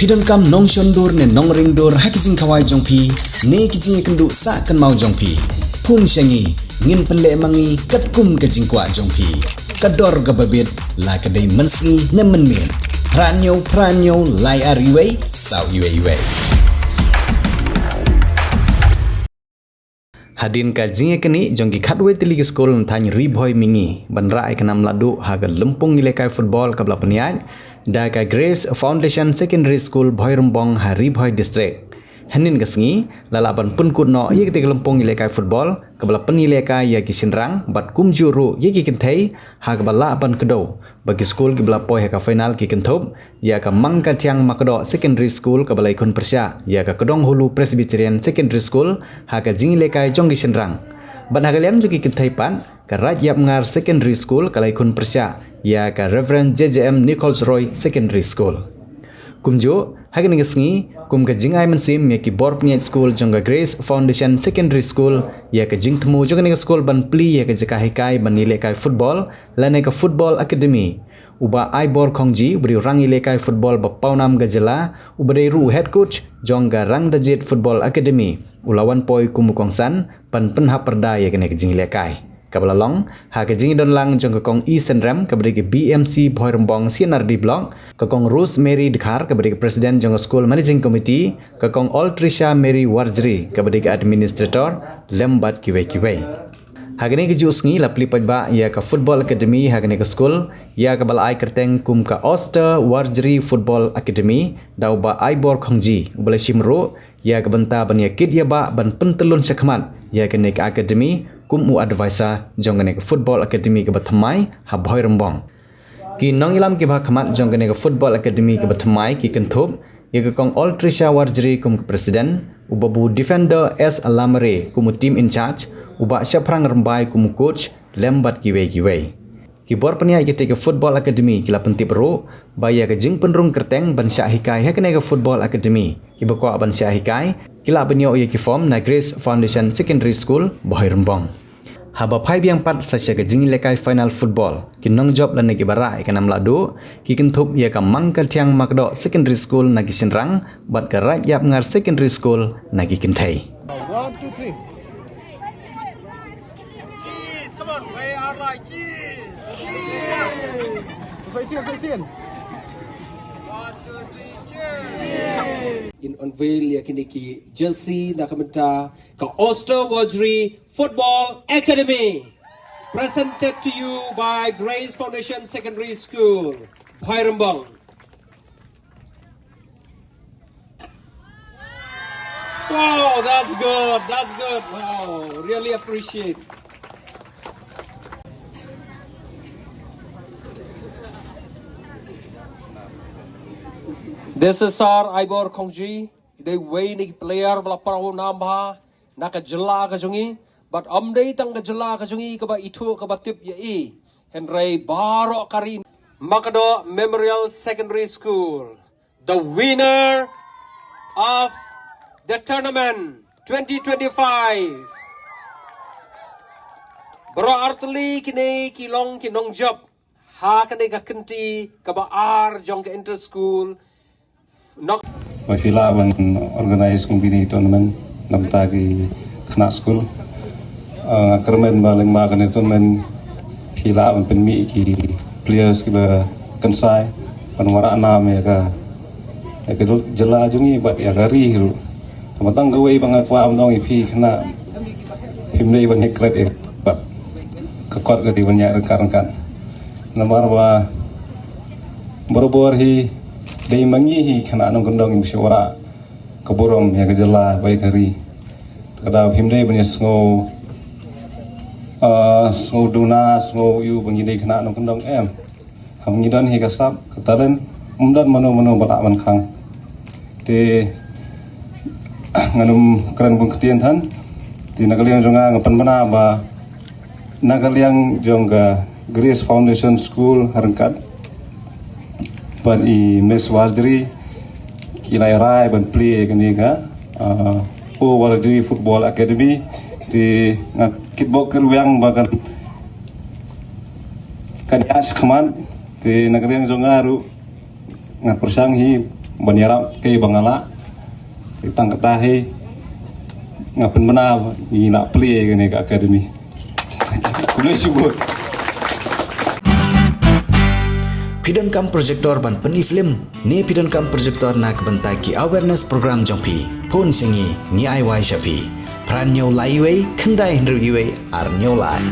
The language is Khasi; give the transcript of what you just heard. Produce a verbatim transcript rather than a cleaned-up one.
Phi donkam nongshon dur ne nongring dur ha ki jingkhawai jong phi ne ki jingïakynduh sah kynmaw jong phi? Phone sha ngi, ngin pynleh ma ngi katkum ka jingkwah jong phi. Ka dor kaba bit, la ka dei mynsngi ne mynmiet. Phra hynñiew phra hynñiew lai ar wei saw wei wei. Hadien ka jingïakynduh jong ki khatwei tylli ki skul na thaiñ Ri Bhoi Mihngi ban rah ïa ka nam lahduh ha ka lympung ïalehkai football kaba la pynïaid da ka Grace Foundation Secondary School Bhoirymbong ha Ri Bhoi District. Hynnin ka sngi la lah ban pynkut noh ïa katei ka lympung ïalehkai football kaba la pynïalehkai ïa ki shynrang bad kumjuh ruh ïa ki kynthei, ha kaba lah ban kdew ba ki skul kiba la poi ha ka final ki kynthup ïa ka Mangkathiang Makdoh Secondary School kaba la ïakhun pyrshah ïa ka Kdonghulu Presbyterian Secondary School ha ka jingïalehkai jong ki shynrang. Bad ha ka liang jong ki kynthei pat, ka Raid Yapngar Secondary School ka la ïakhun pyrshah ïa ka Reverend J J M Nichols Roy Secondary School. Kumjuh, ha kane ka sngi, kum ka jingai mynsiem ïa ki bor pynïaid skul jong ka Grace Foundation Secondary School, ïa ka jingthmu jong kane ka skul ban plie ïa ka jaka hikai ban ïalehkai football lane ka Football Academy. U Bah Aibor Khongji, uba dei u rang ïalehkai football ba pawnam ka jylla, uba dei ruh u head coach jong ka Rangdajied Football Academy, u la wan poi kum u kongsan ban pynhap pyrda ïa kane ka jingïalehkai. Kaba la long ha ka jingdon lang jong ka Kong E Synrem, kaba dei ka B M C Bhoirymbong C and R D Block, ka Kong Rosemary Dkhar, kaba dei ka President jong ka School Managing Committee, ka Kong Altricia Mary Warjri, kaba dei ka Administrator, lem bad kiwei kiwei. Ha kane kajuh sngi la plie paidbah ïa ka Football Academy ha kane ka skul, ïa kaba la ai kyrteng kum ka Oster Warjri Football Academy da u Bah Aibor Khongji, uba la shim ruh ïa ka bynta ban ïakit ïabah ban pyntyllun shakhmat ïa kane ka academy kum u advisor jong kane ka Football Academy kaba thymmai ha Bhoirymbong. Ki nongïalam kiba ha khmat jong kane ka Football Academy kaba thymmai ki kynthup ïa ka Kong Altricia Warjri kum ka President, u Bah Defender S Lamare kum u Team in Charge, u Bah Shaphrang Rymbai kum u Coach, lem bad kiwei kiwei. Ki bor pynïaid katei ka Football Academy ki la pyntip ruh ba ïa ka jingpynrung kyrteng ban shah hikai ha kane ka Football Academy, kiba kwah ban shah hikai ki lah ban ïoh ïa ki form na Grace Foundation Secondary School, Bhoirymbong. Haba phai biang pat sa sha ka jingïalehkai final football, ki nongjop lane kiba rah ïa ka nam lahduh ki kynthup ïa ka Mangkathiang Makdoh Secondary School na ki shynrang bad ka Raid Yapngar Secondary School na ki kynthei. One, two, three. Cheers, come on, we are like cheers. Cheers. One, two, three, cheers. In unveil ïa kine ki jersey na ka bynta ka Oster Warjri Football Academy. Presented to you by Grace Foundation Secondary School, Bhoirymbong. Wow, that's good, that's good. Wow, really appreciate. This is Sir Aibor Khongji, dei wei na ki player ba la paw nam bha na ka jylla ka jong ngi, bad ym dei tang ka jylla ka jong ngi kaba ithuh kaba tip ïa i, hynrei baroh ka ri. Makdoh Memorial Secondary School, the winner of the tournament twenty twenty-five. Baroh artylli kine ki long ki nongjop ha kane ka kynti kaba ar jong ka inter school. Ba phi lah ban organize kum kine tournament na bynta ki khynnah skul. Ah, nga kyrmen ba lyngba kane tournament phi lah ban pynmih ki players kiba kynsai ban wanrah nam ïa ka, ïa ka jylla jong ngi bad ïa ka ri ruh. Tang ba tang kawei ba nga kwah ban ong ïa phi khynnah, phim dei ban ïa klet ïa ka kot, ka kot ka dei ban ïa ryngkat ryngkat. Namar ba barabor hi dei ma ngi hi khynnah nongkyndong ngi ba shu wanrah ka burom ïa ka jylla bad ïa ka ri. Ka daw phim dei ban ïa sngew, ah, sngew duna, sngew ïoh ba ngi dei khynnah nongkyndong, em. Haba ngi don hi ka sap, ka talent, ym don mano mano ba lah ban khang. Te ngan ym kren bun ktien than. Te na ka liang jong nga, nga pynbna ba na ka liang jong ka Grace Foundation School ha ryngkat bad i Miss Warjri ki la rai ban plie kane ka, ah, O Warjri Football Academy. Te nga kitbok kyrwiang ba kan, kan ïa shakhmat. Te na ka liang jong nga ruh nga pyrshang hi ban ïarap kaei ba nga lah. Tang kata hi nga pynbna ngi lah plie kane ka academy. Khublei shibun. Phi donkam projector ban pyni film ne phi donkam projector na ka bynta ki awareness program jong phi? Phone sha ngi, ngi ai wai sha phi. Phra hynñiew lai wei, khyndai hynriew wei, ar hynñiew lai.